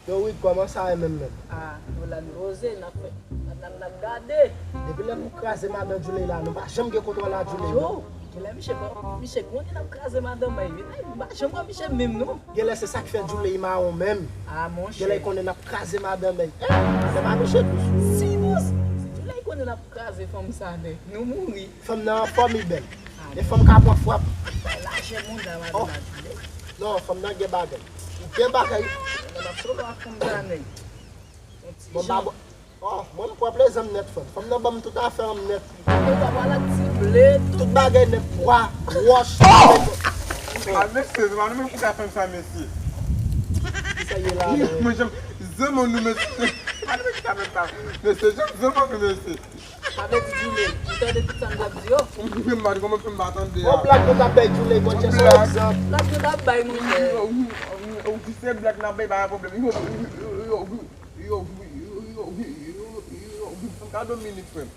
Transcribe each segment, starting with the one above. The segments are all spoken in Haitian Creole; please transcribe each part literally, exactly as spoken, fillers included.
Yo, Wid, kòman sa ye menm, menm? Ah, nou la n poze, n ap fè, n ap, n ap gade. Depi lè nou kraze madan Djouley la, nou pa janm gen kontwòl a Djouley, non. Yo, genlè misye, misye konnen n ap kraze madan mwen, wi. Nou pa janm wè misye menm, non. Genlè se sa k fè Djouley mawon menm. Ah, monchè. Genlè l konnen n ap kraze madan mwen. Eh, se pa misye dous. Si dous. Si Djouley konnen n ap kraze fanm sa, nèg, nou mouri. Fanm nan anfòm, li bèl. E fanm ka pran frap. Lajè moun la, madan Djouley. Non, fanm nan gen bagay. Ou gen bagay. Mwen ap solo ak fanm sa, nèg. Yon ti jan. Bon, ba, bon. Oh, mwen m pran plezi m nèt, fanm. Fanm nan ban m tout afè m nèt. Yo, papa la ti ble, tout bagay nèt, bwa, wòch. Ah, mesye, se pa nou menm ki ta fè m sa, mesye. Kisa ye la, men? Mwen, janm, zanmi nou, mesye. Se pa nou menm ki ta fè m sa. Mesye, janm, zanmi nou, mesye. Sa vle di Djouley, ou tande tout sa m t ap di yo? Mwen, m pa t konprann, m pa tande a. Yon blag nou t ap bay Djouley, mwen, jès yon egzanp. Blag nou t ap bay, monchè. Ou, ou, ou, ou, ou, se blag n ap bay, pa gen pwoblèm. Yo, yo, yo, yo, yo, yo, yo, yo, yo, yo, yo, fè m kado minit, frè m.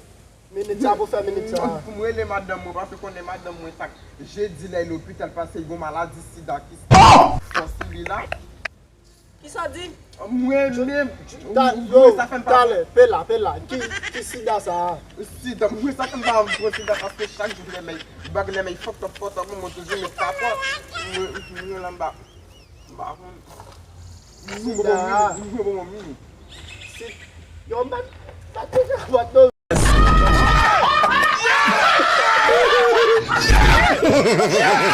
Minit sa pou fè minit sa. Pou m rele madanm mwen, paske konnen madanm mwen, chak jedi lè l lopital, paske l gon maladi sida ki sòti li la. Kisa di? Mwen menm. Ta, ou, ou, yo, sa fè m pa talè, pe la, pe la. Ki, ki sida sa a? Sida, mwen sa fè m pa pran sida, paske chak jou lè mèy, bag lè mèy fòk tòp fòk tòp, mwen toujou met kapòt. Mwen, mwen la m pa, m pa konn. Sida. Mwen bon, mwen bon, mwen bon. Si, yo, m pa, pa te kapòt, non.